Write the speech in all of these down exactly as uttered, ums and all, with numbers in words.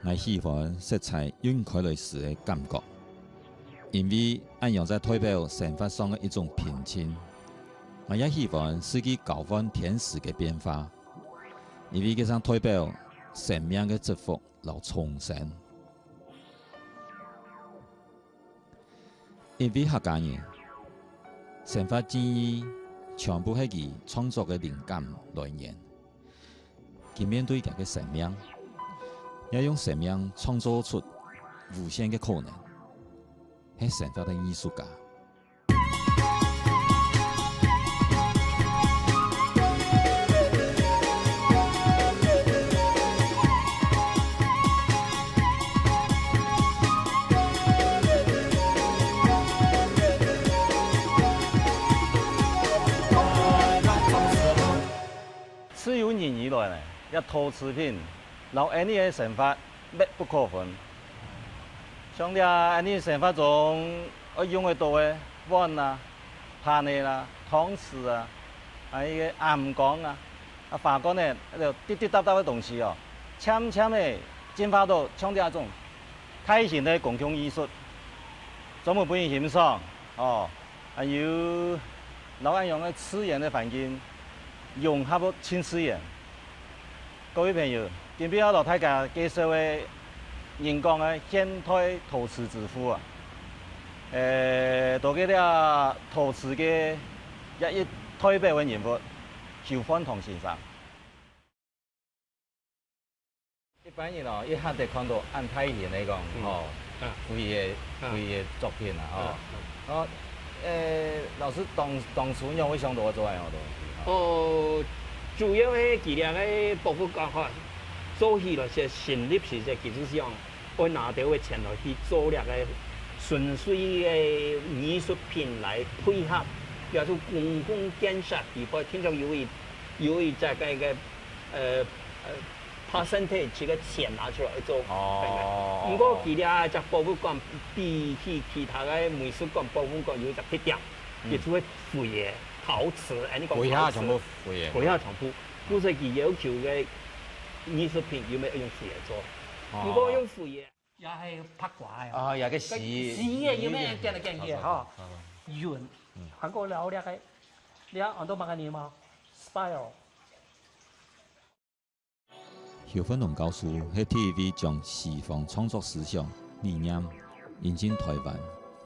𠊎喜歡色彩暈開來時个感覺，因為恁樣在代表生活上个一種平靜。𠊎也喜歡四季交換天時个變化，因為佢正代表生命个祝福摎重生。 一位客家人，生活記憶全部係佢創作个靈感來源。佢面對佢个生命，也用生命創造出無限个可能，係生活个藝術家。 自有人以來呢，這陶瓷品摎𠊎俚个生活密不可分。像這𠊎俚生活中愛用得到个碗啊、盤仔啦、湯匙啊，還有一個醃缸啊、啊花罐仔，這滴滴答答个東西哦，漸漸仔進化到像這種大型个公共藝術，專門分人欣賞哦。 還有摎恁樣个自然个環境融合到盡自然。各位朋友，今晡日愛摎大家介紹个人講个現代陶瓷之父啊，呃，就係這陶瓷个一代表个人物，邱煥堂先生。 一般人哦，一下仔看到恁大型个講，嗯。吼，啊。貴个，啊。貴个作品啊，吼。啊。哦，呃，老師當，當初仰會想到做恁樣个東西？吼？哦，主要係佢這个博物館吼，做起來係成立時節，其實想愛拿兜个錢來去做這个純粹个藝術品來配合，比如說公共建設地方，聽說有一，有一隻个，个，呃，呃， percentage个錢拿出來做。哦。毋過佢這隻博物館比起其他个美術館、博物館有一隻特點，嗯。佢就係廢个陶瓷，恁呢講陶瓷。廢下全部廢个。廢下全部。故所佢要求个藝術品有無愛用廢來做。哦。毋過用廢个，也係八卦个。啊，也个死。死个有無見來見去吼？好，好，好。圓。嗯。還過了這个，這安到麼个呢嘛？Spiral。 邱煥堂教授係第一位將西方創作思想、理念引進臺灣，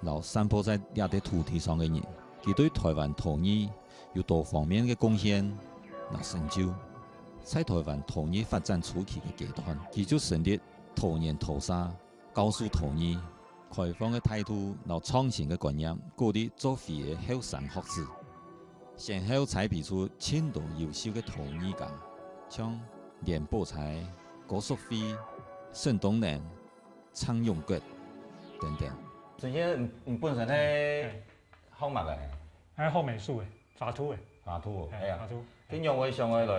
摎散播在這塊土地上个人。佢對臺灣陶藝有多方面个貢獻摎成就。在臺灣陶藝發展初期个階段，佢就成立陶研陶社， 教授陶藝，開放个態度摎創新个觀念，鼓勵做廢个後生學子，先後栽培出盡多優秀个陶藝家，像連寶釵、高淑慧、沈東能、鄭永國等等。首先，你，你本身係，嗯。 學麼个？𠊎學美術个，畫圖个。畫圖，哎，哎呀，畫圖。仰會想愛來，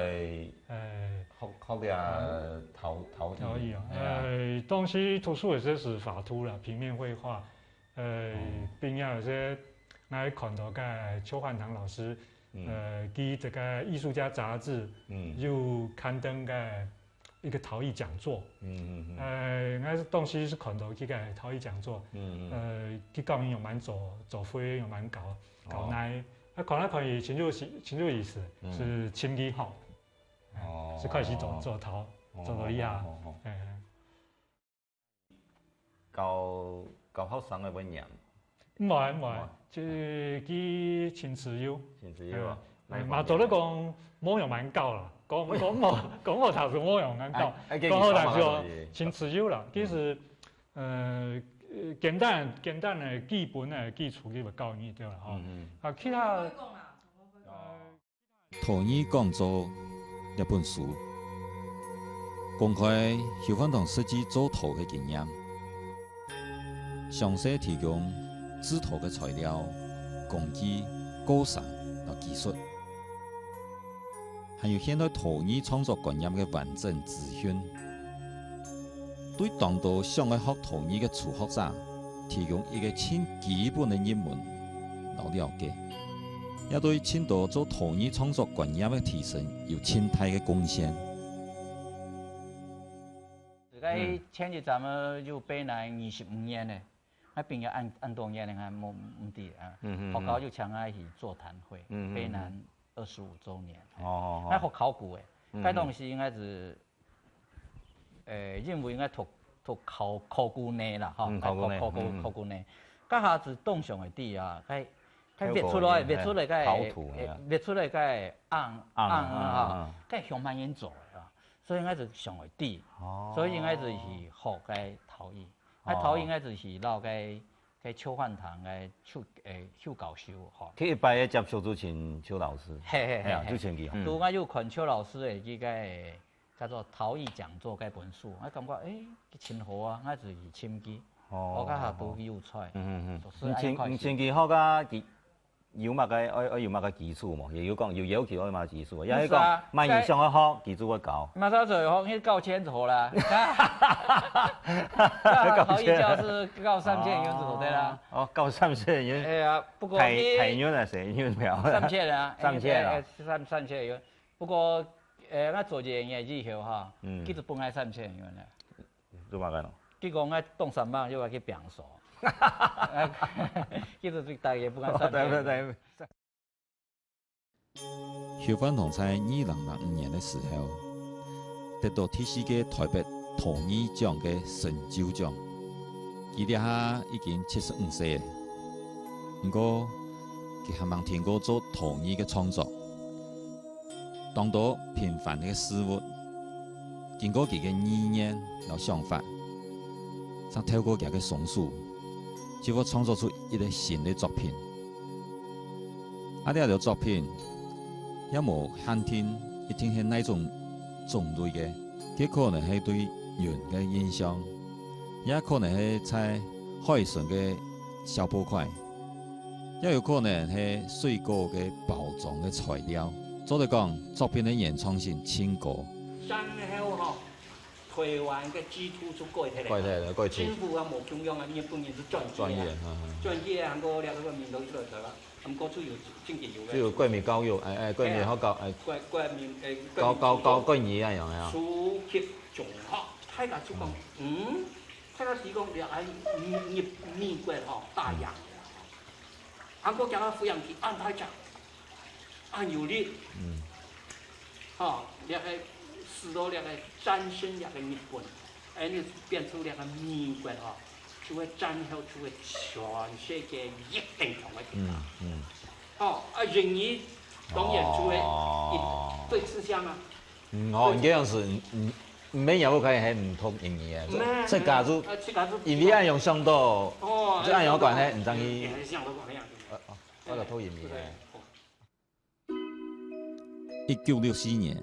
呃，學，學這陶，陶藝？陶藝哦，哎呀。呃，當時讀書个時節係畫圖啦，平面繪畫。呃，哦。畢業个時節，𠊎看到該邱煥堂老師，嗯。呃，佢這个藝術家雜誌，嗯。有刊登个 一個陶藝講座。嗯，嗯，嗯。呃，𠊎係當時係看到佢个陶藝講座，嗯，嗯。呃，佢教人仰般做，做灰，仰般搞，搞泥。哦。啊，看來看去，真有意，真有意思，嗯。係真奇好。哦。係開始做，做陶，哦，做到這下。哦，哦，哦。哎。 教，教學生个會黏？毋會，毋會，毋會。就佢盡自由。盡自由啊。哎，嘛做得講，無仰般教啦。講，講無，講無讀書無仰般教。哎，哎，講好讀書哦，盡自由啦。嗯。其實，呃，呃，簡單，簡單个基本个基礎基本教育對啦，吼。嗯，嗯。啊，其他，呃， 陶藝講座這本書，公開邱煥堂實際做陶个經驗，詳細提供製陶个材料、工具、過程摎技術，還有現代陶藝創作觀念个完整資訊。 對當多想愛學陶藝个初學者，提供一個盡基本个入門摎了解，也對盡多做陶藝創作觀念个提升有盡大个貢獻。自家嗯。前一站仔又畢業二十五年咧，𠊎畢業恁，恁多年咧，𠊎無，毋知啊。嗯，嗯，嗯。學校又請𠊎去座談會，嗯，嗯，嗯。畢業二十五週年。哦，哦，哦。𠊎學考古誒，嗯，嗯。該當時應該係，誒，因為應該讀，讀考，考古系啦，吼，嗯，考古系，考，考古，嗯，嗯。考古系。該下子當想會知啊，該，該挖出來，考古系，挖出來該，考古系啊。誒，挖出來該紅，紅啊，紅啊，紅啊，哈，紅啊。該向麼人做个啊？ 所以𠊎就想會知，哦。所以𠊎就去學該陶藝。該陶藝𠊎就去摎該，該邱煥堂个邱，誒，邱教授學。第一擺个接觸就尋邱老師。嘿，嘿，嘿，係啊，嘿。就尋佢。嗯。拄𠊎有看邱老師个這個叫做陶藝講座該本書，𠊎感覺，誒，佢真好啊，𠊎就去尋佢。哦。我該下都有在。嗯，嗯，嗯。就是愛開始。你尋，你尋佢學啊，佢 有麼个，愛，愛有麼个基礎無？也有講，有要求愛麼个基礎，也係講，毋係啊，麼人想愛學，基礎愛教。馬上就學，你教錢就好啦。教錢。陶藝教師教三千元就好得啦。哦，教三千元。哎呀，不過你，大，大人啊，細人無？三千啊，三千啊。哎，三，三千元。不過，誒，𠊎做一年以後哈，嗯。佢就分𠊎三千元了。 做麼个咯？佢講𠊎當三萬，又愛去拚數。佢就最大个不敢三千。哦，對，對，對。邱煥堂在二零零五年个時候，得到第四屆台北陶藝獎个成就獎。佢這下已經七十五歲了，毋過佢還吂停過做陶藝个創作。 當多平凡个事物，經過佢个意念摎想法，正透過佢个雙手，就會創作出一個新个作品。啊，這條作品也無限定一定係哪種種類个，佢可能係對人个印象，也可能係在海脣个小破塊。 也有可能係水果个包裝个材料。做得講，作品个原創性盡高。戰後吼，台灣个制度就改忒了。改忒了，改忒。政府啊，無共樣啊，日本人就轉去啊。轉去，嗯，嗯。轉去啊，還過了這個民族一個台灣，還過就有政治有个。就有國民教育，哎，哎，國民學校，哎，國，國民，哎，教，教，教國語啊，有沒有？初級中學，大家就講，嗯，大家提供了，哎，美，美，美國吼，打贏了。 還過佢个撫養權恁大隻，恁有力，嗯。吼，這個使到這個戰勝這個日本，恁樣變出這個美國吼，就會戰後就會全世界一等強个國家。嗯，嗯。吼，啊，英語當然就會一，哦。對，就像啊，嗯，哦，你這樣子，嗯，嗯，毋免也不可以還毋讀英語啊，毋係，自家就，啊，自家就，因為恁樣想到，哦，就恁樣講，還毋正去，哎，想到講恁樣。呃，哦。 我就讀英語个。一九六四年，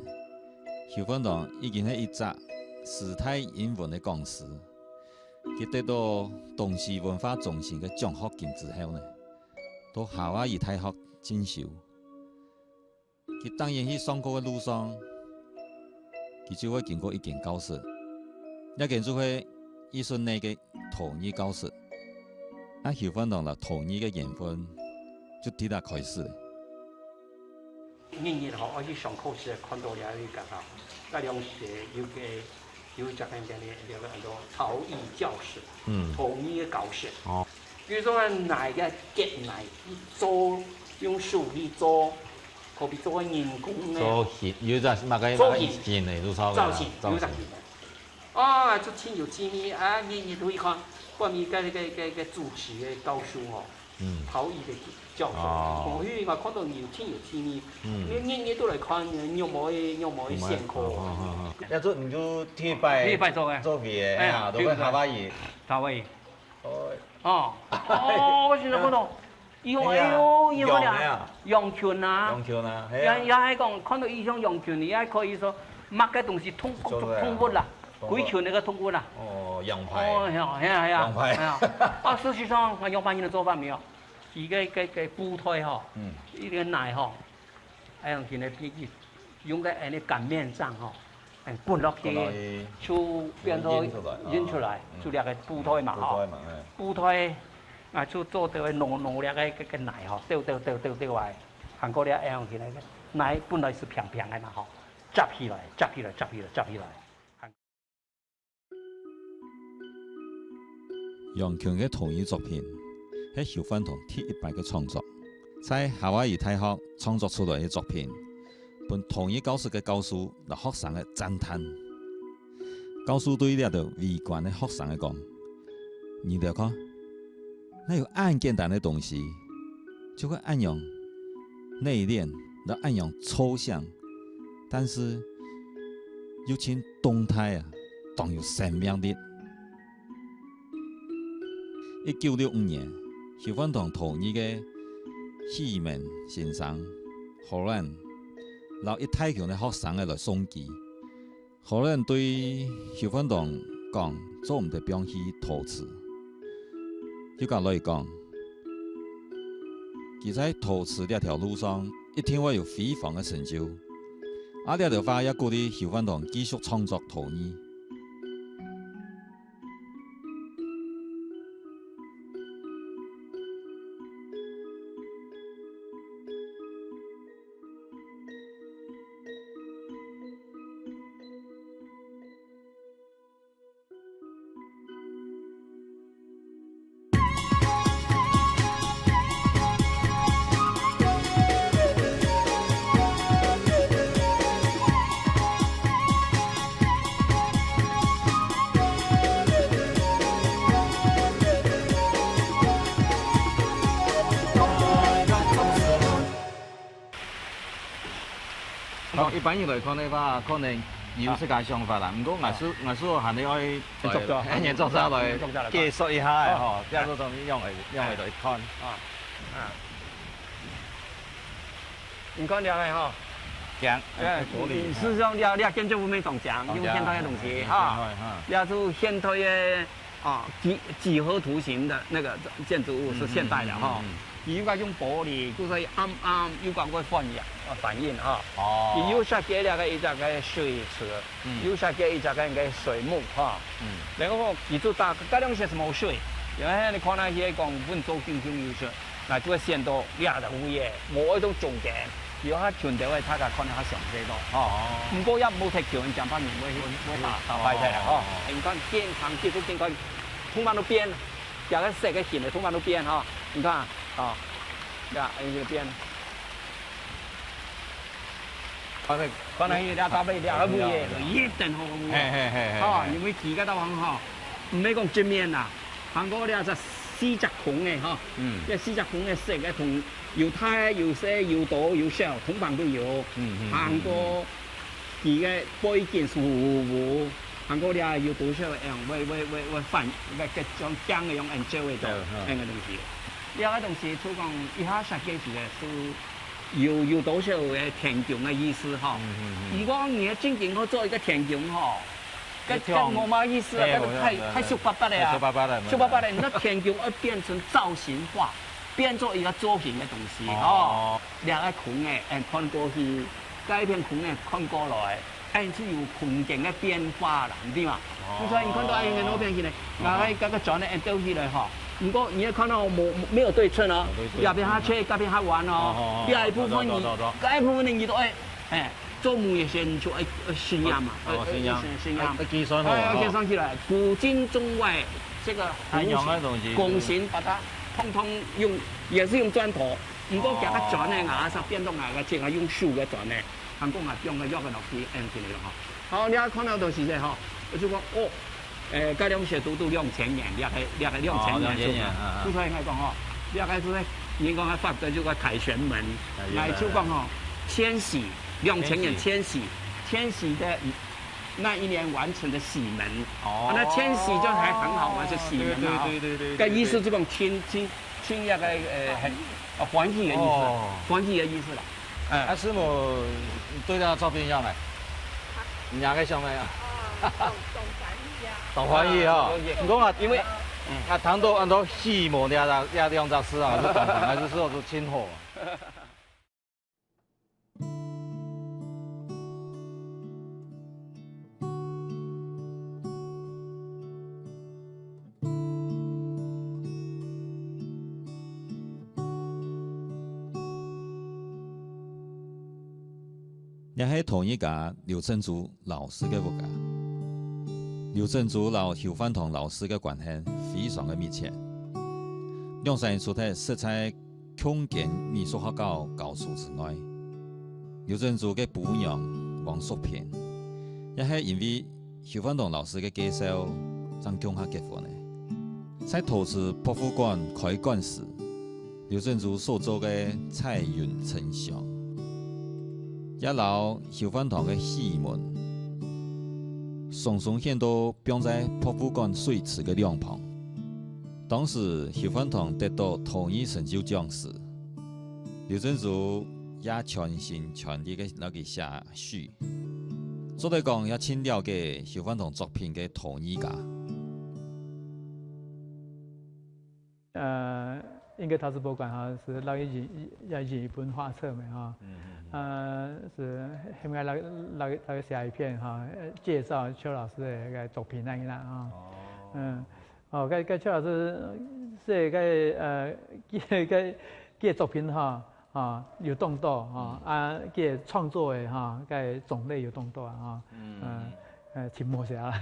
邱煥堂已經係一隻師大英文个講師。佢得到東西文化中心个獎學金之後呢，到夏威夷大學進修。佢當日去上課个路上，佢就會經過一間教室，這間就係藝術內个陶藝教室。 啊，邱煥堂摎陶藝个緣分就對該開始了。日日吼，愛去上課時，看到這一個吼，該兩時有個，有一隻个，个，个，个，个，叫做陶藝教室，嗯。陶藝个教室。哦。比如說，泥个結泥，做，用手去做，可比做个人工个。做形，有隻麼个，做形。麼个形个，就造个啦，造型，造型。有隻形个。 啊，就真有趣味啊！日日都去看，關於該，該，該，該主持个教授吼，嗯。陶藝个教授，哦。哦，因為嘛看到有真有趣味，嗯。你日日都來看，仰無，仰無去選課。哦，哦，哦。也做，你就第一擺，第一擺做个。做个，哎呀，哎，都在夏威夷。夏威夷。哦。哦，哦，我現在看到， 以後，哎呀，哎喲，以後咧，羊啊。羊群啊，羊群啊，係啊。也，也係講，看到以上羊群，也可以說，麼个東西動，做出來啊。動物啦，動物。歸群那個動物啦。哦，羊排。哦，係啊，係啊，係啊，羊排。係啊。啊，事實上，仰般形个做法無？佢个，个，个布袋吼，嗯。一個泥吼，哎呀，現在變成 用个恁樣乾麵杖吼，哎，抔落去，抔落去，就變做印出來，印出來，哦，嗯。就這個布袋嘛，吼。布袋嘛，哎。布袋，啊，就做得會挪，挪這個，這個泥吼，丟，丟，丟，丟，丟來，還過這樣起來，泥本來係平平个嘛，吼，接起來，接起來，接起來，接起來。楊群个陶藝作品係邱煥堂第一擺个創作，在夏威夷大學創作出來个作品，分陶藝教室个教授摎學生个讚嘆。教授對這兜圍觀个學生个講：「你兜看，哪有恁簡單个東西，就會恁樣內斂，摎恁樣抽象，但是又盡動態啊，當有生命力。」 一九六五年，邱煥堂陶藝个許文先生、Holland，摎一大群个學生仔來送機。Holland對邱煥堂講：「做毋得放棄陶瓷。」又甲落去講：「佢在陶瓷這條路上一定會有輝煌个成就。」啊，這兜話也鼓勵邱煥堂繼續創作陶藝。 好，一般人來看个話，可能有自家想法啦。毋過，𠊎係，𠊎係還係愛，原作者，呃，原作者來，原作者來看。解說一下个吼，哦。這个東西用來，用來來看。啊，啊。你看這个吼，靚，哎，哎，玻璃，事實上，這，這建築物無當靚，哦，用現代个東西，靚，哈。現代，哈。這係現代个 哦，幾，幾何圖形个該个建築物係現代个吼。嗯，嗯，嗯，嗯。佢又講用玻璃，故所以暗暗又講會反映，呃，反映哈。哦。佢有設計這个一隻个水池，嗯。有設計一隻个該水幕哈。嗯。然後佢就打，該兩隻係無水，因為你看該兜講，阮做景觀藝術， 𠊎就會選到這隻位个，無愛到中間，有較近个位，大家看較詳細咯，吼。哦。毋過也無忒近，驚怕人會，會打，打壞忒啦，吼。哦。你看，健康，繼續健康，通板都變，這个色个形个通板都變，吼。你看，哦，呀，你就變。 看來，看來，這搭配這个位个，一等好个位个。嘿，嘿，嘿，嘿，哦，嘿。因為佢个地方吼，毋係講正面啦，還過這隻四隻孔个吼，嗯。這四隻孔个色个同有大个、有細、有大、有小，通板都有。嗯，嗯，嗯，還過佢个背景係烏烏，還過這有多少樣，會，會，會，會反，會，會像鏡个樣，恁照个到，對，嗯。恁个東西。這个東西，就講一下設計起來係 有，有多少个天弓个意思吼。嗯，嗯，嗯。毋過你个正經好做一个天弓吼，該，該無麼意思啊，該太，太俗八八个啊。太俗八八个，俗八八个，你个天弓愛變成造型化，變做一个造型个東西吼。哦。這个空个，嗯，看過去，該片空个看過來， 恁就有空間个變化啦，你知嘛？哦。所以你看到恁樣个變起來，哦。啊，該个磚仔恁兜起來吼。毋過你也看到無，沒有對稱哦，沒有對稱。這片較斜，該片較彎哦。哦，哦，哦，這一部分你，這，這，這，這。該一部分你都愛，哎，做木也先就愛，愛新樣嘛，哦，愛，愛，新樣。愛新樣。愛，愛計算好啊，哎，愛計算起來，古今中外，這个，哎，用个東西。工程把它通通用，也是用磚頭，毋過這个磚仔啊，哦。係變到啊，這个用手个磚仔。 還過𠊎放个藥个落去，恁樣个吼。好，你看到就是這吼，𠊎就講，哦，誒，該兩隻都，都兩千年，這个，這个兩千年出个。哦，兩千年，啊，啊。就所以𠊎講吼，這个係，人講个法國就个凱旋門，凱旋門。𠊎就講吼，千禧，兩千年千禧，千禧的那一年完成的禧門。哦。啊，那千禧就還很好嘛，就禧門嘛，對，對，對，對，對，該意思就講千，千，千那個，呃，很，啊，歡喜的意思，哦。歡喜的意思啦。 哎。啊，師母，對這照片樣呢？你哪个想法啊？哦，當，當歡喜啊。當歡喜哦。啊，毋過啊，因為，嗯。啊，聽到恁多喜門這，這兩隻字啊，就當，還係說就盡好啊。 這係陶藝家劉鎮珠老師个屋下。劉鎮珠摎邱煥堂老師个關係非常个密切。兩儕除忒識在共間美術學校教書之外，劉鎮珠个餔娘王淑萍，也係因為邱煥堂老師个介紹，正共下結婚个。在陶瓷博物館開館時，劉鎮珠所做个彩雲沉香，也摎邱煥堂个戲門，雙雙獻到放在博物館水池个兩旁。當時邱煥堂得到陶藝成就獎時，劉鎮珠也全心全力个摎佢寫序，做得講也盡了解邱煥堂作品个陶藝家。 呃，應該陶瓷博物館哈，係摎佢印，也印一本畫冊嘛哈。嗯，嗯，嗯。呃，係，應該摎，摎，摎佢寫一篇哈，呃，介紹邱老師个，个作品恁樣啦哈。哦。嗯，哦，該，該邱老師係該，呃，佢，該，佢个作品哈，啊，有當多哈，嗯。啊，佢个創作个哈，該種類有當多啊哈。嗯。呃，呃，真無寫啊，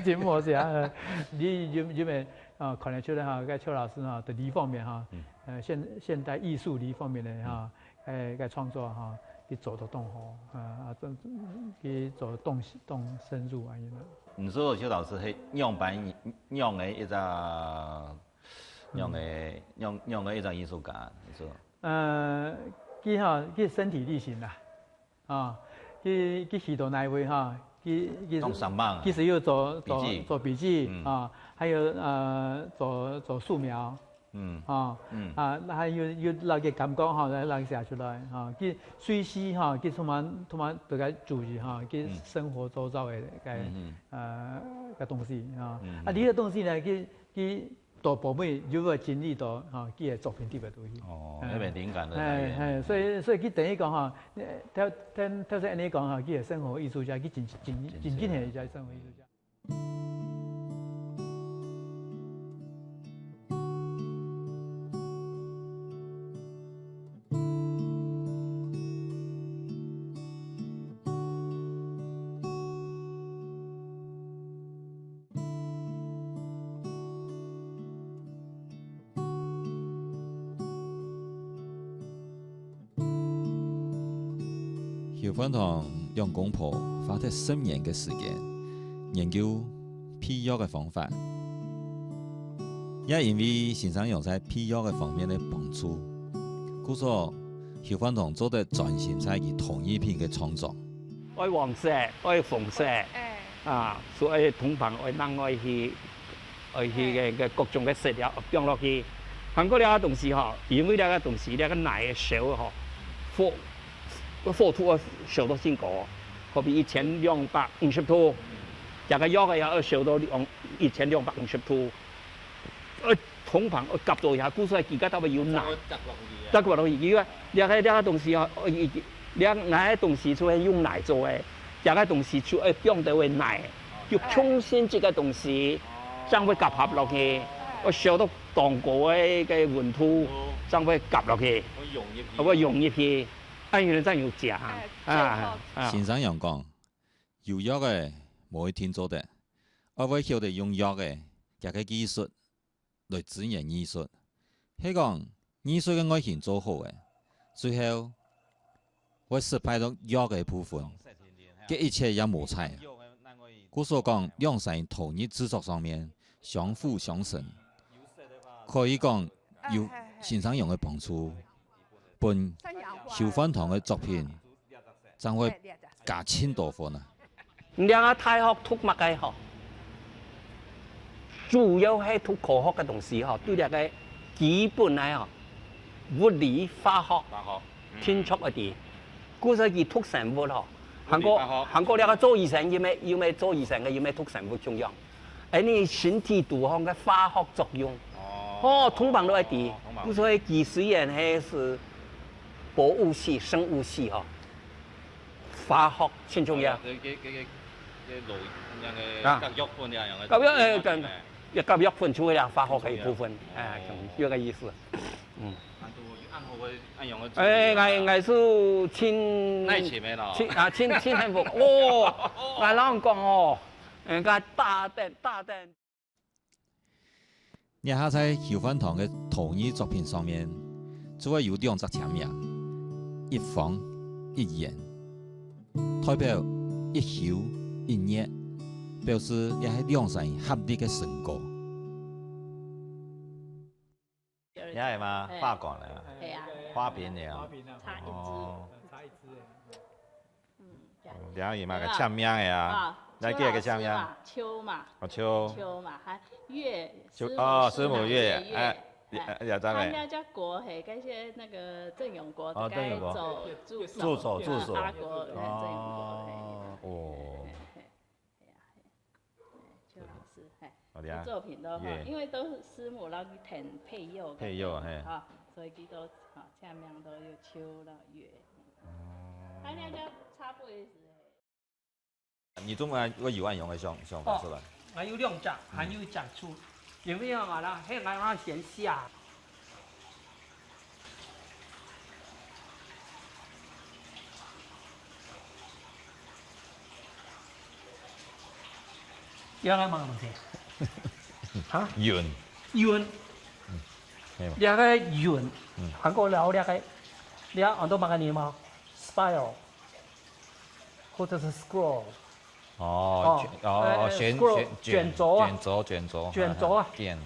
真無寫啊。你有，有無 啊，看得出來哈，該邱老師哈，在這方面哈，嗯。呃，現，現代藝術這方面个哈，嗯。哎，該創作哈，佢做到當好，啊，啊，真，佢做到當，當深入恁樣啦。你說邱老師係仰般，仰个一隻，仰个，仰，仰个一隻藝術家，你說？呃，佢哈，佢身體力行啦。 啊，佢，佢去到哪位哈，佢，佢，當生猛啊。佢係有做，做，筆記。做筆記，嗯。啊，還有，呃，做，做素描。嗯。啊，嗯。啊，該還有，有那個感覺哈，來，來寫出來哈。佢隨時哈，佢充滿，充滿都該注意哈，佢，嗯。生活周遭个該，嗯，嗯。呃，个東西啊。嗯，啊，嗯。這個東西呢，佢，佢 到後尾又會整理到，吼，佢个作品裡背肚去。哦，哎。該邊靈感个來源。哎，哎，所以，所以佢等於講吼，呃，頭，頭，頭先恁樣講吼，佢个生活藝術家，佢真，真，真正係一個生活藝術家。 邱煥堂兩公婆花忒十年个時間，研究焙藥个方法。也因為先生用在焙藥个方面个幫助，故所邱煥堂做得專心在佢陶藝品个創作。愛黃色，愛紅色，哎。啊，所以銅板愛另外去，愛去个，哎。个各種个色料放落去。還過這個東西吼，因為這個東西，這個泥个燒吼，火，火度愛燒到盡高，可比一千兩百五十度，這個藥个也愛燒到兩，一千兩百五十度。 呃，銅板，呃，夾到一下，故所佢个搭位有泥。才會夾落去啊。夾落去，因為這個，這個東西哦，呃，佢，這𠊎个東西就係用泥做个，這個東西就係放到个泥，哦。用重心這個東西，哦。正會夾合落去。哦。愛燒到當高个，个溫度，哦。正會夾落去。會溶入去。會溶入去，恁樣正有食啊。哎，啊，啊。先生仰講，有藥个無一定做得，愛會曉得用藥个，這個技術 來支援藝術。係講，藝術个外形做好了，最後會失敗到藥个部分，該一切也無彩。故所講，兩儕人陶藝製作上面相輔相成，可以講有先生用个幫助，分邱煥堂个作品 正會加盡多分啊。你這個大學讀麼个吼？主要係讀科學个東西吼，對這個基本个吼，物理、化學，化學，嗯。定著一點。故所佢讀生物吼，還過，物理化學。還過這個做醫生，有無，有無做醫生个，有無讀生物共樣？ 哎，你身體肚項个化學作用。哦。哦，通常都愛知。哦，通常。所以佢雖然係，係博物系、生物系吼，化學盡重要。哦，這，這，這，這，這，啊。這甲乙分這樣个。甲乙，哎，甲，甲乙分就係化學个一部分，很重要。哎，哦。有个意思。嗯。啊，都有恁好个，恁樣个。哎，𠊎，𠊎係盡，耐心个咯。盡，啊，盡，盡幸福。哦，𠊎摎你講哦，人家大膽大膽。這下在邱煥堂个陶藝作品上面，就會有兩隻簽名，一方一圓，代表一休一月，表示這係兩儕合力个成果。 你還有嗎？哎。發管了，哎呀，花瓶了。花瓶啊。差一支。哦。差一支哎。嗯，這樣。哦，你還有嗎？有啊。簽名的啊。啊，來，給我个簽名。邱老師嘛，邱嘛。哦，邱。邱嘛，還岳，邱，師母，哦，師母岳，岳，岳，哎，哎，哎，也在沒？他應該叫國嘿，感謝那個鄭永國，哦，鄭永國。走助手，助手，助手。法國，哎，鄭永國，嘿。哦，哦。嘿，嘿，嘿。 哎呀，嘿，哎，邱老師，嘿，好的啊。作品都哈，耶。因為都是師母，然後去填配樂，配樂，嘿。哈，所以佢都，哈，簽名都有邱啦，岳。哦。他應該叫差不多意思，嘿。你中間會有恁樣个想，想法出來？哦，還有兩隻，還有一隻出，因為啊嘛啦，嘿，𠊎，𠊎先寫。 這个麼个東西？哈？雲。雲。嗯，可以嗎？這个雲，嗯。還過了這个，這安到麼个呢嘛？Spiral，或者是 scroll。哦，哦，卷，哦，呃，呃，卷，scroll，卷，卷軸啊。卷軸，卷軸，卷軸啊。啊，卷。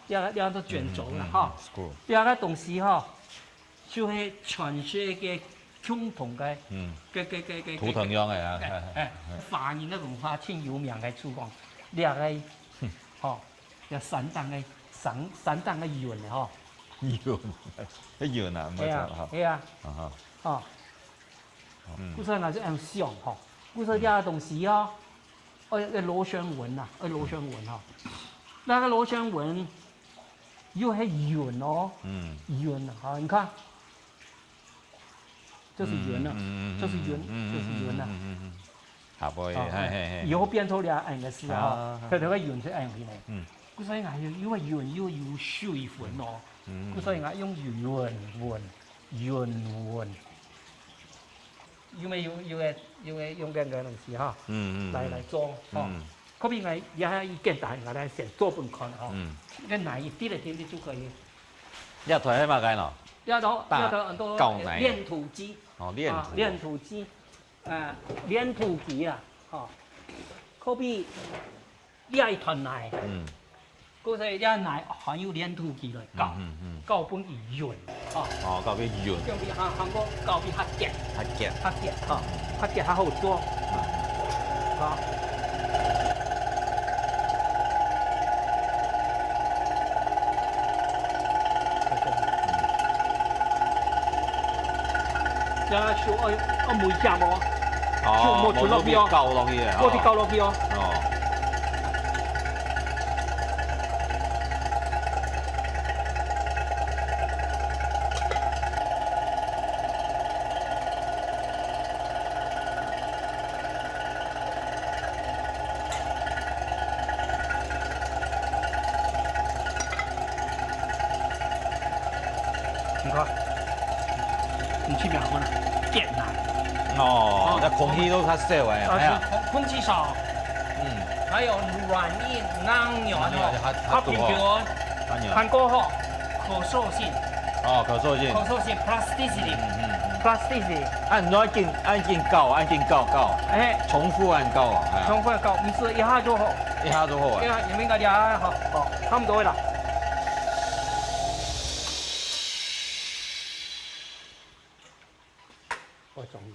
這个，這个叫卷軸啦，嗯，嗯，哈。嗯，scroll。這个東西哈， 就係全世界共同个，嗯。个，个，个，个，圖騰樣个啊，个，哎，哎，華人个文化盡有名个，就講，這个，吼，這山頂个，山，山頂个雲个吼。雲，雲啊，沒錯，係啊，哈。係啊。啊哈。哦。嗯。故所𠊎就恁想吼，故所這个東西哦， 愛，愛螺旋紋啊，愛螺旋紋哈。該个螺旋紋又係圓哦，嗯。圓啊，好，你看，這是圓啊，嗯，嗯，嗯，這是圓，嗯，嗯，這是圓啊。嗯，嗯，嗯，嗯，嗯。下背，啊，嘿，嘿，嘿。以後變做這恁个事啊，啊。它，它个圓係恁樣个。嗯。故所以啊，又，又係圓又有水分哦。嗯。故所以啊，用圓紋，圓紋。 有無有，有个，有个用這个東西哈，嗯，嗯，來，嗯。來做，哈。嗯。可比𠊎也係簡單，𠊎來先做分看哈。嗯。該泥一滴來滴滴就可以。這台係麼个喏？這台，大這台很多高泥。練土機。哦，練土。啊，練土機。啊，練土機啊，哈。可比 這一團泥，嗯。故所這泥還有練土機來搞，嗯，嗯，嗯。搞分佢圓，哦。哦，搞分佢圓。用比較，還過搞分較結，較結。較結，哦，較結較好做，嗯。哦。這樣手愛，愛摸一下無？哦，手摸出落去哦。摸落去，搞落去个，哦。摸去搞落去哦。哦。 你看，你去哪看呢？電啊。哦，哦。該空氣都較少欸，啊，哎呀。是空，空氣少。嗯。還有軟硬、硬軟哦，硬軟還，還平平哦。還有。還過吼，可塑性。哦，可塑性。可塑性，plasticity。嗯，嗯，嗯。Plasticity。啊，你愛緊，愛緊搞，愛緊搞，搞。哎。重複恁搞啊，哎呀。重複搞，毋係一下就好。一下就好啊。對啊，你們應該這下好，好，差不多了。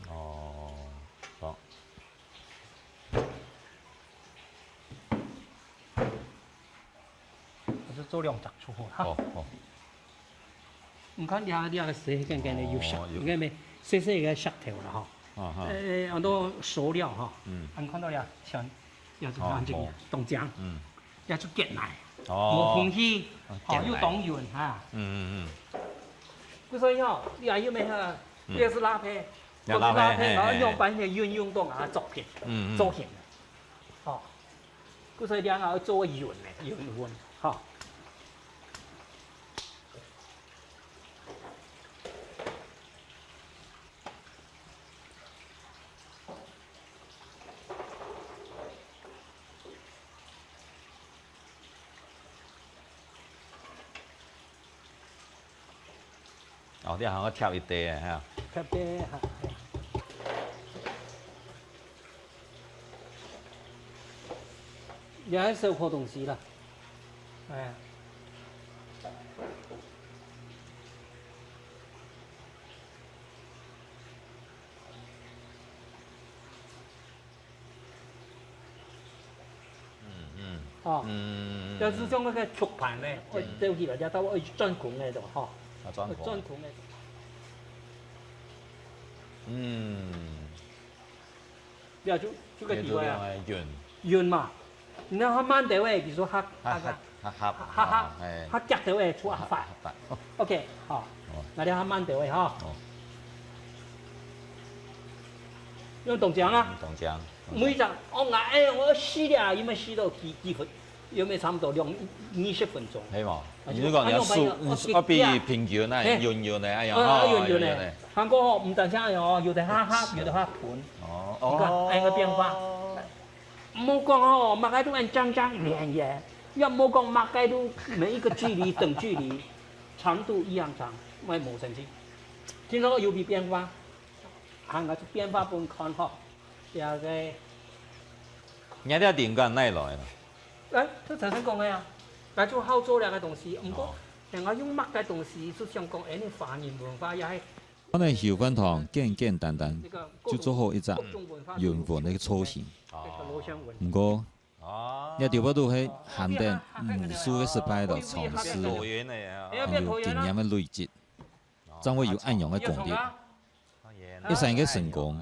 哦，好。我就做兩隻出貨哈。哦，哦。你看這，這个細細个有石，哦，有。你看沒？細細个石頭了哈。啊哈。呃，很多塑料哈。嗯。你看到了，像，也是哦，很緊要，哦。中獎。嗯。 也就結泥，哦。無空氣，哦，哦，結泥。又當圓哈。嗯，嗯，嗯。故所以吼，你還有咩哈？嗯。這是蠟坯，這蠟坯，過去蠟坯，嘿，然後用，嘿，嘿。把那些運用到啊作品，嗯，嗯。造型。哦，故所以你還要做圓的，圓紋，哈。 你哦，你還愛貼一塊个哈。貼个哈。也係燒烤東西啦。哎。 嗯嗯。哦，嗯，要是像那个竹盘呢，嗯，愛走起來，要到愛鑽孔个个吼。啊，鑽孔。鑽孔个。嗯。了就就个地位啊。圓，圓嘛。你看佢慢兜仔，其實較較較較較較夾兜仔出較快。OK，好，那你較慢兜仔哈。哦。用銅鏘啊。銅鏘。每隻哦，𠊎哎，𠊎試了，有無試到幾幾分？有無差不多兩二十分鐘？係嘛？你講你要速，你要比平均那樣，圓圓个，哎呀，啊，圓圓个。還過吼，毋單淨哦，有个較狹，有个較寬。哦，你看，還有个變化。 莫講哦，麼个都恁正正圓圓，也莫講麼个都每一個距離等距離，長度一樣長，𠊎無生氣。聽說有變化，還係變化分看吼，這个。你這靈感哪來呢？哎，就頭先講个啊，𠊎就好做這个東西，毋過，哦，人家用麼个東西，就想講，哎，你華人文化也係 看來許煥堂簡簡單單就做好一隻圓圓个造型。毋過，這兜都係含等無數个失敗摎嘗試，還有經驗个累積，正會有恁樣个功力。一生个成功，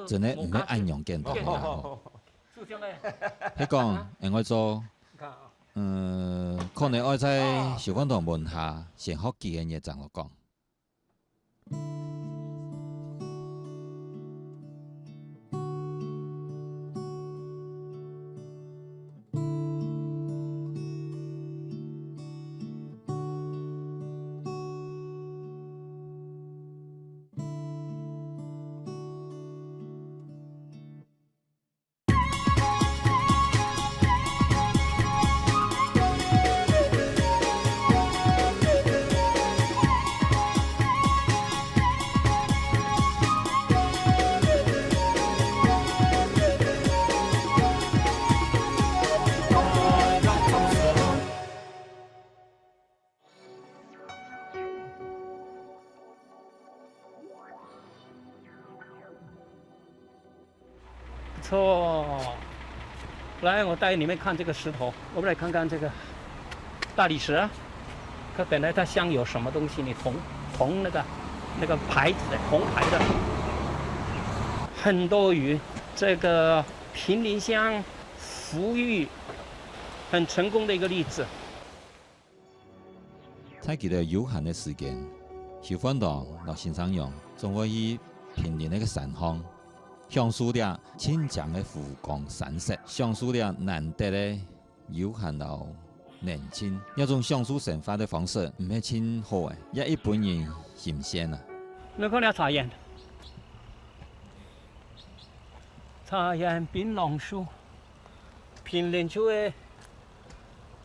真个毋係恁樣簡單个哦。係講，𠊎愛做，嗯，可能愛在許煥堂門下先學幾個月正好講。 不错。来，我带你们看这个石头，我们来看看这个大理石啊。看本来它镶有什么东西呢？铜，铜那个，那个牌子的，铜牌的。很多于这个平林乡富裕很成功的一个例子。 在佢兜有閒个時間，許煥堂摎先生娘總會去平林个山項，享受這清靜个湖光山色，享受這難得个悠閒摎寧靜。這種享受生活个方式，毋係盡好个，也一般人欣羨啊。你看這茶園，茶園檳榔樹。 平林就係，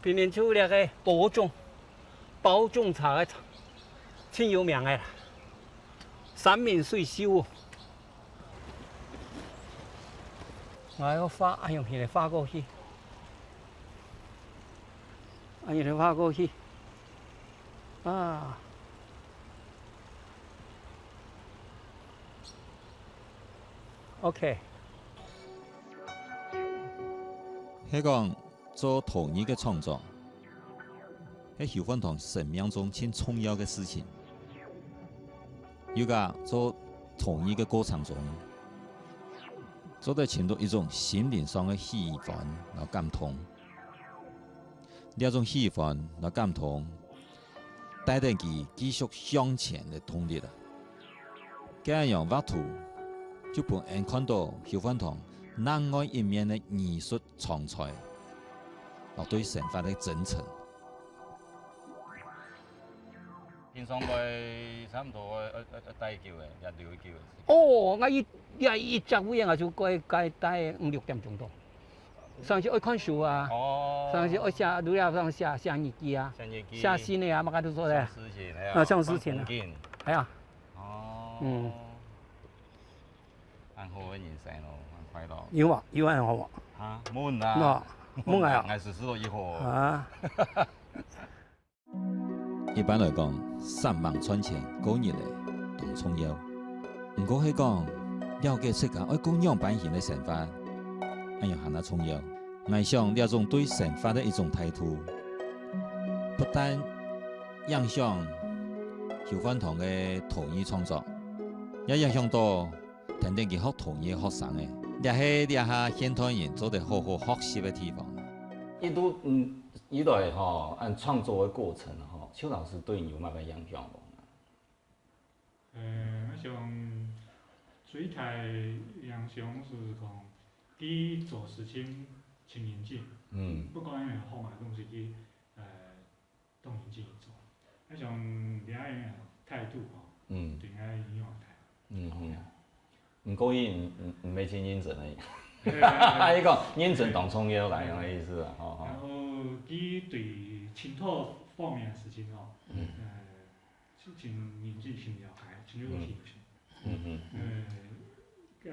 平林就這个包種，包種茶个，盡有名个啦。山明水秀哦。𠊎愛畫，哎喲，現在畫過去。哎，現在畫過去。啊。 OK。係講做陶藝个創作，係許煥堂生命中盡重要个事情。又加做陶藝个過程中，做得尋到一種心靈上个喜歡摎感動。 這種喜歡摎感動，帶等佢繼續向前个動力啊。該樣畫圖，就分𠊎看到許煥堂另外一面个藝術長才，摎對生活个真誠。平常來差毋多愛，愛，愛，愛戴幾久个，也留幾久个時間？哦，𠊎一，也一隻位啊，就該，該戴五六點鐘到。上去愛看書啊，哦。上去愛寫，如果上写，写日記啊，写日记。写信的啊，嘛，該都做的。上司信，哎呀，啊，上司信啊。放风景。哎呀。哦。嗯。恁好个人生咯，恁快樂。有啊，有恁好啊。啊，問啊。喏，問啊。𠊎試試咯，以後。啊。 一般來講，煞猛賺錢過日仔當重要。毋過係講，了解自家愛過仰般形个生活，恁樣還較重要。𠊎想這種對生活个一種態度，不但影響邱煥堂个陶藝創作，也影響到跈等佢學陶藝个學生仔。這係這下現代人做得好好學習个地方。一路，嗯，以來吼，恁創作个過程吼，邱老師對你有麼个影響無？呃，𠊎想最大影響係講，佢做事情盡認真。嗯。不管係學麼个東西，佢，呃，當認真去做。𠊎想這樣个態度吼，嗯。對𠊎影響大。嗯哼。毋過佢毋，毋，毋係盡認真个。對，對，對。佢講認真當重要，恁樣个意思啊，吼，吼。然後佢對淨土方面个事情吼，嗯。呃，盡認真、盡了解、盡有興趣。嗯哼。呃，該，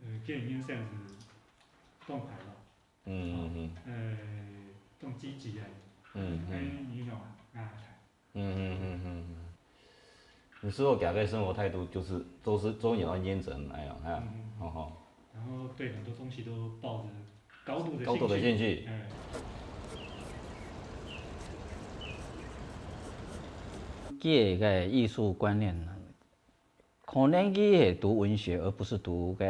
呃，建議先生當快樂。 嗯嗯嗯。呃，當積極个，嗯嗯。恁影響啊，啊。嗯嗯嗯嗯嗯。你說我家个生活態度就是，都是，都有要認真，哎呀，哎呀，嗯嗯嗯。吼吼。然後對很多東西都抱著高度的興趣。高度的興趣。哎。佢个藝術觀念，可能佢係讀文學，而不是讀个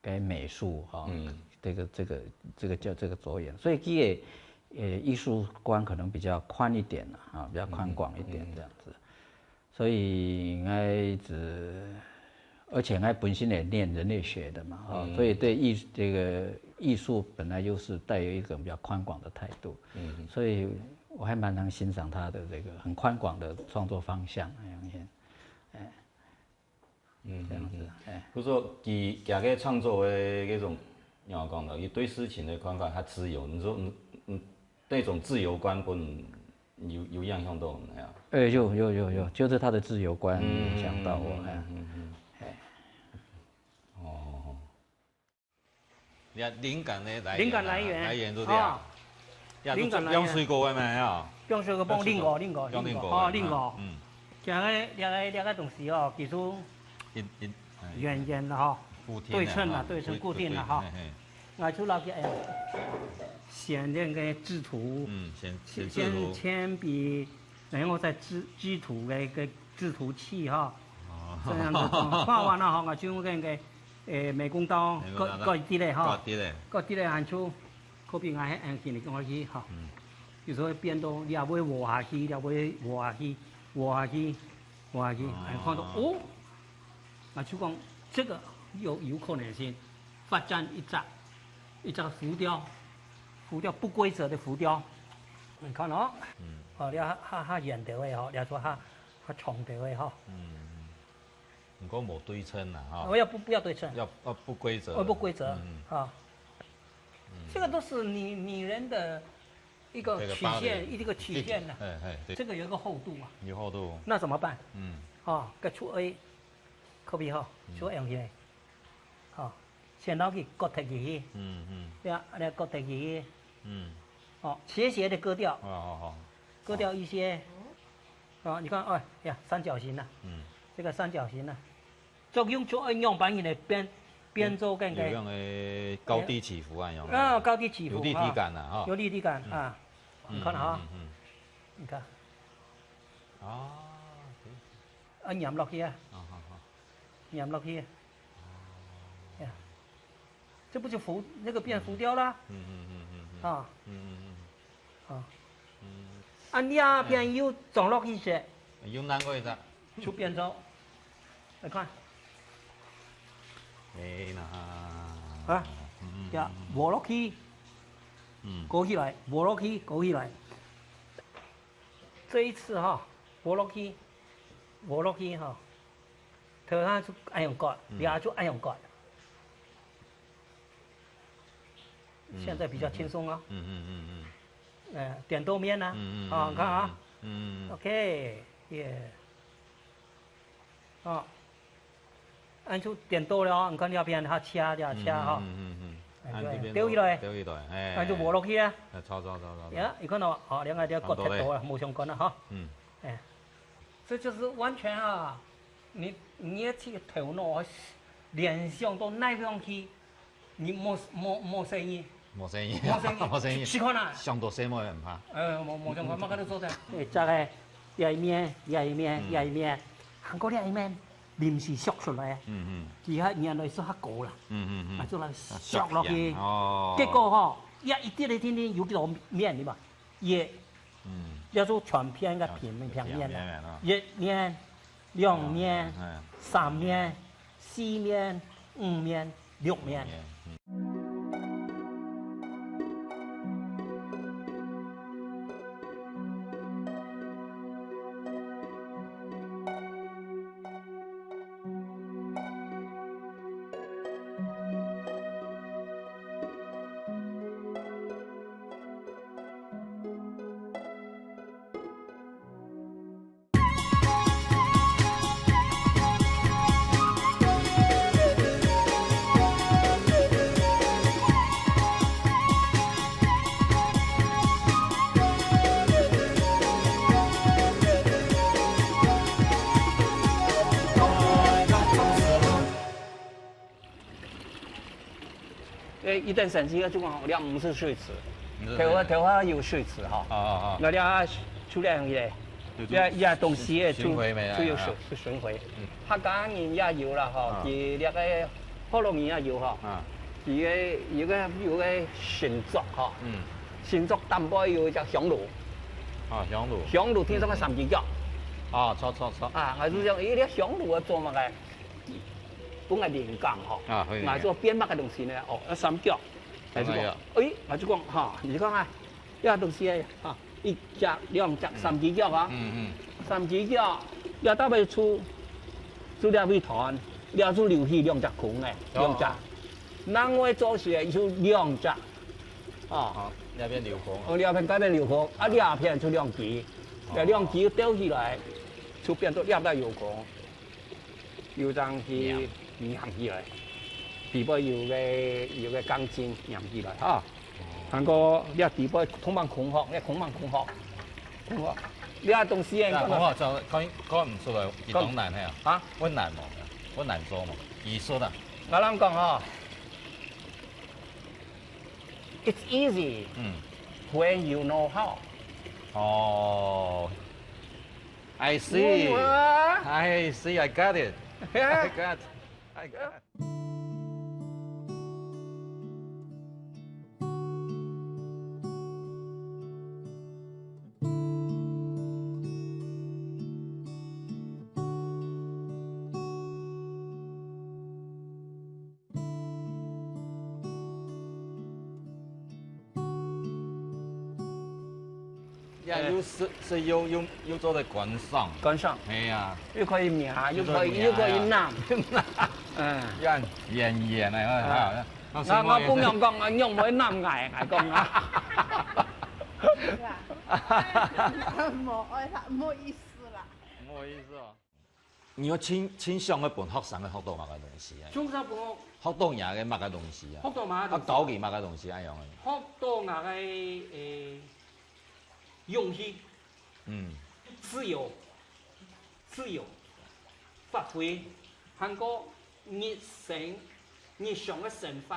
个美術哈，嗯。這個，這個，這個叫這個著眼，所以佢个，呃，藝術觀可能比較寬一點啦，啊，比較寬廣一點這樣子。嗯，嗯。所以𠊎一直，而且𠊎本身也念人類學的嘛，哈，嗯。所以對藝，這個藝術本來就是帶有一種比較寬廣的態度，嗯。所以我還蠻能欣賞他的這個很寬廣的創作方向，哎。 嗯，這樣子，嗯，嗯。哎。就說佢，佢个創作个這種，仰般講呢，佢對事情个看法，佢自由。你說，嗯，嗯，那種自由觀分你有，有影響到你啊？哎，有，有，有，有，就是他的自由觀影響到我，嗯，哎。嗯，嗯，嗯。哎。哦。 你看靈感个來源啊，靈感來源。來源就對啊。哦。呀，靈感來源。用水果个嘛，呀。用水果，用蘋果，蘋果，蘋果，蘋果，哦，蘋果。嗯。這個，這個，這個東西哦，其實一，一，哎。圓圓的哈，固定的哈，對稱的，對稱，固定的哈。嘿，嘿。拿出來給，哎呀，選那個製圖，嗯，選，選製圖。先鉛筆，然後再製，製圖的一個製圖器哈，哦。這樣子畫完了哈，我就用那個 誒，美工刀，美工刀，割，割一滴仔吼，割一滴仔。割一滴仔，還就可比𠊎還輕輕个割下去吼。嗯。有時候變到這位滑下去，這位滑下去，滑下去，滑下去，哦。哎，看到，哦，那就講這個有，有可能性發展一隻，一隻浮雕，浮雕，不規則的浮雕。你看哦，嗯。哦，這較，較，較圓頭个吼，這做較，較長頭个吼。嗯，嗯。 毋過無對稱啦，哈。哦，要不，不要對称。要，要不規則的。哦，不規則，嗯，嗯。啊。嗯。這個都是女，女人的一個曲線，這個芭蕾。一個曲線呢。嘿，嘿，對。這個有一個厚度嘛。有厚度。那怎麼辦？嗯。哦，該就愛，可比吼，嗯。就愛用起來。哦，先拿去割忒去。嗯，嗯。對啊，來割忒去。嗯。哦，斜斜的割掉。哦，好，好。割掉一些。 哦，你看，哎呀，三角形啊，嗯。這個三角形啊，作用就愛仰般形來變，變做該個，有樣个高低起伏啊，有樣个。啊，高低起伏，有立體感啊，哈。有立體感啊，嗯。你看哈，嗯，嗯，嗯。你看。啊，對。啊，黏落去啊。啊，好，好。黏落去。哦。呀。 這不就浮，那個變浮雕啦？嗯，嗯，嗯，嗯，嗯。啊。嗯，嗯，嗯。啊。嗯。啊，你啊，變又裝落去些。又難過一下。就變成，你看。哎，那。啊，嗯，嗯，呀，嗯，嗯。摸落去。嗯。勾起來，摸落去，勾起來。這一次哈，摸落去，摸落去哈，頭上就恁樣割，嗯。這就恁樣割。现在比较轻松啊。嗯嗯嗯嗯。呃，点豆面啊，嗯嗯啊，你看啊，嗯嗯嗯，OK，耶，啊，俺就点豆了啊，你看这边它切这切哈，嗯嗯嗯嗯，哎，对，按这边都丢起来，丢起来，哎，俺就无落去啊。哎，走走走走走。呀，你看到，好，两个就割太多了，差不多嘞。无相干了哈。嗯。哎，这就是完全啊，你你也去头脑联想到那样去， 你无无无生意，无生意，无生意，无生意。试看啊。想到細妹毋怕。呃，无无想看，莫跟你做噻。哎，这个，这一面，这一面，嗯。这一面，还过这一面，临时削出来。嗯嗯。其他原来是较高啦。嗯嗯嗯。啊，就来削落去。啊，削平，哦。结果吼，也一点点点点有几多面的嘛，也，嗯。也就全片个平平面了，啊，平面了。一面，两面，嗯，嗯。三面， 四面、五面、六面。六面，嗯。誒，一等生意就講，這毋係水池，毋係水池。頭下，頭下有水池哈。哦，哦，哦。該這就恁樣个，就，就這，這東西誒，就，巡迴个啦，就有巡，啊。就巡迴。嗯。客家人也有啦哈，啊。佢這个福佬人也有哈。啊。佢个，有个，有个新竹哈。嗯。新竹頂背有一隻香爐。啊，香爐。香爐聽說係三支腳。啊，著，著，著。啊，𠊎就想，咦，這香爐愛做麼个？ 分𠊎靈感吼，啊，分你靈感。𠊎做變麼个東西呢？哦，愛三腳。𠊎就講，三腳。誒，𠊎就講，哈，你看啊，這東西啊，一隻、兩隻、嗯。三支腳啊，嗯，嗯。三支腳，這搭配出，出這位團，這就留起兩隻空个，哦。兩隻。另外做事就兩隻，啊。好，這片留空。哦，這片該片留空，啊，這片就兩支，哦。這兩支鬥起來，就變做這片有空。 有張去黏起來，底背有个，有个鋼筋黏起來哈。哦。還過這底背通往空殼，這通往空殼，空殼，這東西應該，這空殼就看，看毋出來，佢當難係啊？啊？會難無？會難做無？技術啊？𠊎摎你講吼，it's easy，嗯。When you know how。哦。 I see. You are. I see. I got it. Yeah. I got. I got. 呀，哎。又係，係又，又，又做得觀賞。觀賞。係啊。又可以摸，又可以，又可以摸。嗯。呀，圓圓个，哎。啊，𠊎，𠊎分人講，啊，仰會摸𠊎，𠊎講啊。無愛啦，無意思啦。無意思哦。 你愛盡，盡想愛分學生个學到麼个東西啊？盡想分學，學到若个麼个東西啊？學到麼个東西？啊，教佢麼个東西，恁樣个。學到𠊎个，誒，勇氣，嗯。自由，自由，發揮，還過日常，日常个生活，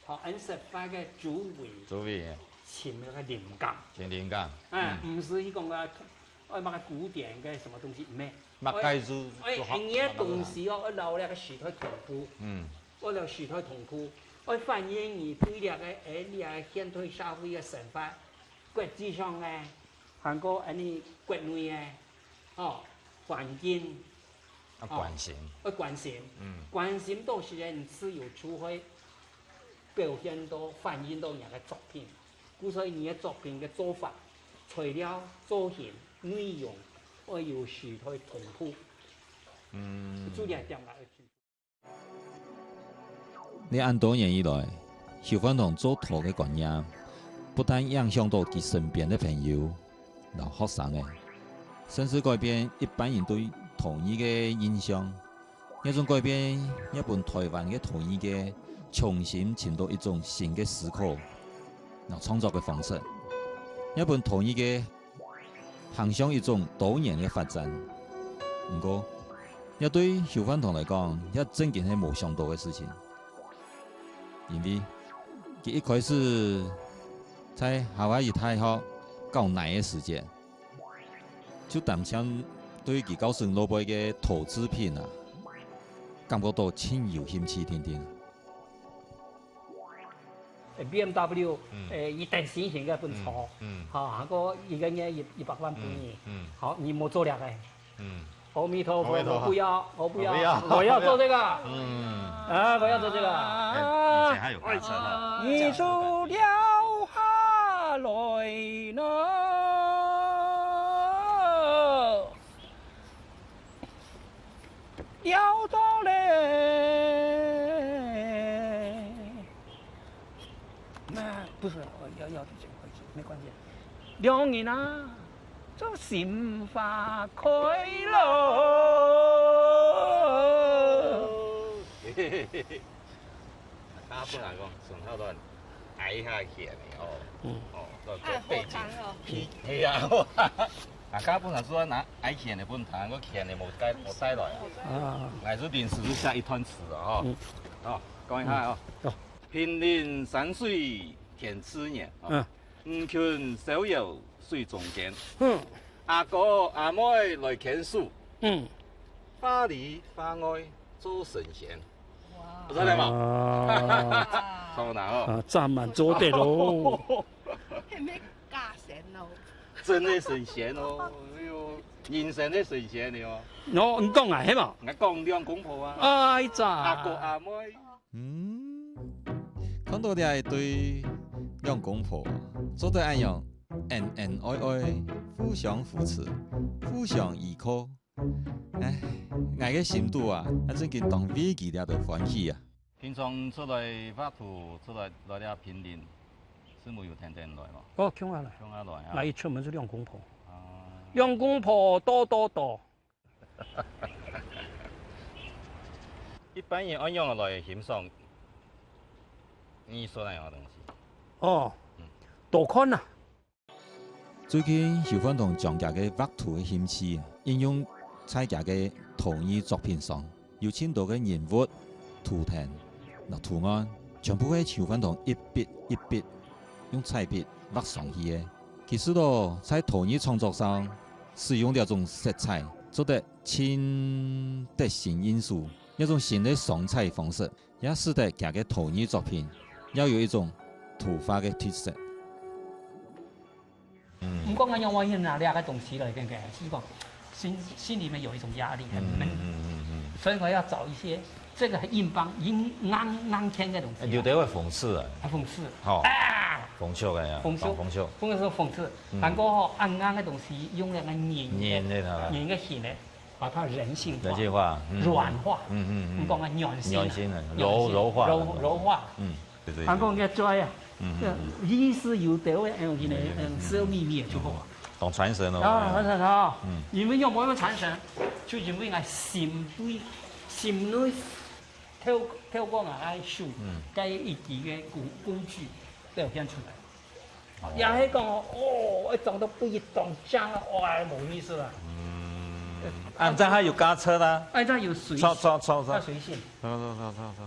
好，恁實在个周圍，周圍，尋該个靈感。尋靈感。哎，嗯。毋係去講啊，愛麼个古典个什麼東西，毋係。麼个就，哎，就好，哎，你个東西哦，愛摎該个時代同步。嗯。愛摎時代同步，愛反映你對這个，哎，這个現代社會个生活，國際上个，還過恁呢國內个，哦，環境， 啊，哦，關心。愛關心。嗯。關心到時間，你自由就會表現到、反映到你个作品。故所以你个作品个做法、材料、造型、內容，愛有時代同步。嗯。就這點啊，愛進步。你恁多年以來，許煥堂做陶个觀念，不但影響到佢身邊个朋友摎學生仔，甚至改變一般人對陶藝个印象。這種改變也分臺灣个陶藝界重新尋到一種新个思考摎創作个方式，也分陶藝界行向一種多元个發展。毋過，這對許煥堂來講，也正經係無想到个事情。 因為佢一開始在夏威夷大學搞泥个時節，就單淨對佢教室外背个陶製品啊，感覺到盡有興趣定定。BMW，嗯。呃，一等新型个本車，嗯，嗯。哈，還過一個月一，一百萬分你。嗯，嗯。好，你莫做了个。 嗯。阿彌陀佛，阿彌陀佛。我不要，我不要，我不要。我要做這個。嗯。啊，我要做這個。哎，以前還有開車哈。你走了下來呢，要到嘞。那不是，我要，要這個位置，沒關係。兩人啊， 祝心花開咯。啊，本來講，順口亂挨下弦个哦，嗯。哦，做，做背景。啊，好聽哦。係啊，啊，剛本來說拿挨弦个本彈，我弦个無帶，無帶來啊。啊。來，就臨時就下一段詞了哈。嗯。哦，講一下哦。嗯。哦。平林山水天自然，哦。嗯。 吾近逍遙水中間，嗯。阿哥阿妹來牽手，嗯。花裡花外做神仙。哇。不錯了嘛？啊。好難哦。啊，讚滿做得咯。還沒加神哦。真个神仙哦，哎喲，人生个神仙了哦。哦，你講啊，係無？𠊎講兩公婆啊。哎呀。阿哥阿妹。 嗯，看到這一對兩公婆，做得恁樣恩恩愛愛，互相扶持，互相依靠。唉，𠊎个心肚啊，還真經當為佢這對歡喜啊。平常出來畫圖，出來，來這平林，係無有跈等來無？哦，共下來。共下來啊。𠊎一出門就兩公婆。啊。兩公婆多多多。 一般人愛仰般來欣賞藝術恁樣个東西？哦，嗯。多看啊。最近許煥堂將厥个畫圖个興趣應用在厥个陶藝作品上，有盡多个人物、圖騰、摎圖案，全部係許煥堂一筆一筆用彩筆畫上去个。 其實哦，在陶藝創作上，使用這種色彩，做得盡得心應手。這種新个上彩方式，也使得厥个陶藝作品，也有一種土法个特色。嗯。毋過𠊎仰會拿這個東西來，跟，跟，係講，心，心裡面有一種壓力，很悶。嗯，嗯，嗯，嗯，嗯。所以我要找一些這個很硬邦、硬，硬，硬件个東西啊。哎，有的會諷刺啊。啊，諷刺。好。啊！諷刺个呀，諷刺。講諷刺。諷刺是諷刺。嗯。還過吼，硬硬个東西用那個黏的，黏的它。黏个形的，把它人性化。人性化，嗯。軟化。嗯，嗯，嗯。你講啊，軟性啊。軟性的，柔，軟性，柔化的。柔，柔化。嗯，對，對，對。還過人家抓啊，嗯，嗯，嗯。意思有的會用起來，嗯，嗯，嗯，嗯，笑眯眯的就好啊。嗯，當傳神哦。啊，傳神啊。嗯。因為仰會傳神，就因為𠊎心內，心內 透，透過𠊎个手，嗯。該一支个工，工具表現出來。哦。也係講哦，哦，愛裝到不一樣，這樣啊，哇，無意思啦。嗯。啊，這下有加車啦。哎，這有隨，超，超，超，超。較隨性。超，超，超，超，超。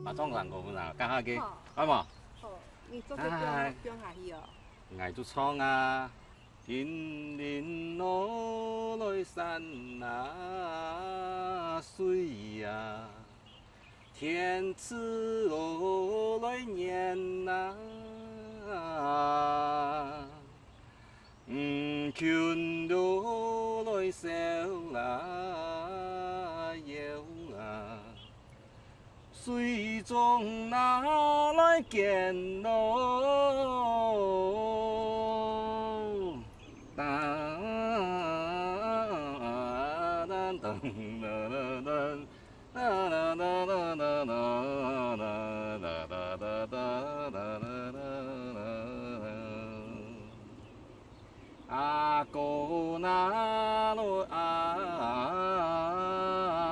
啊，唱山歌分啊，講下个，好。好無？好，你做得放，哎。放下去哦。𠊎就唱啊。水中拿來見咯。阿哥拿來阿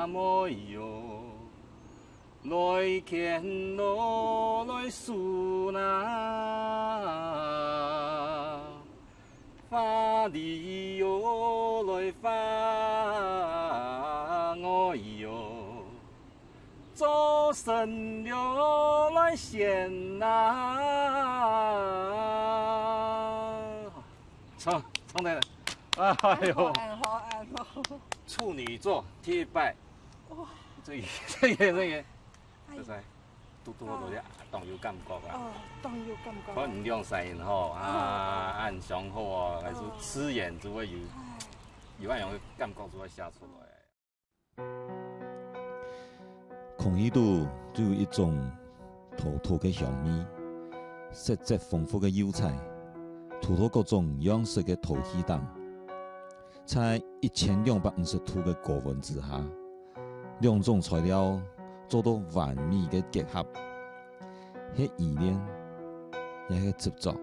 妹喲，來牽咯來手拿，花裡喲來花外喲，做神了來先拿。唱，唱得了。哎呦，恁好，恁好。處女座第一擺。哇。這個，這個，這個。哎。就係，拄，拄好就當有感覺啊。哦，當有感覺。可能兩三年後啊，哦。恁想好啊，還係自然就會有，哎。有恁樣个感覺就會寫出來。空氣肚就有一種土土个香味，色澤豐富个油彩，塗到各種樣式个陶器頂。在一千兩百五十度个高溫之下， 兩種材料做到完美个結合，係依戀，也係執著。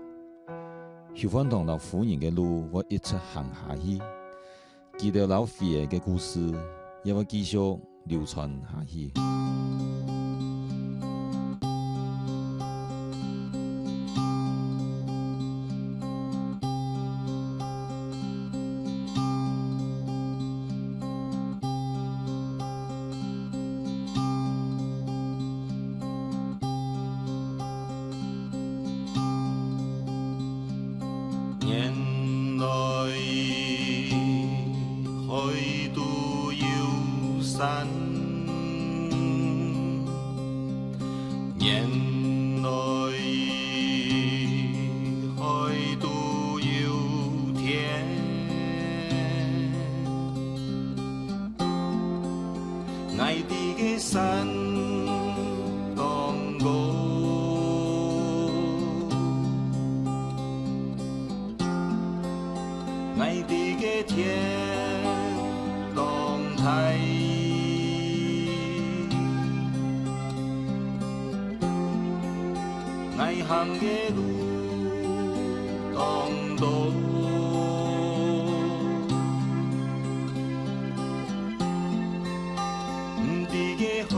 許煥堂摎夫人个路會一直行下去，佢兜摎飛仔个故事也會繼續流傳下去。 原來海肚有山，原來海肚有天。 𠊎知个山當高，𠊎知个天當大，𠊎行个路當多。 毋知个海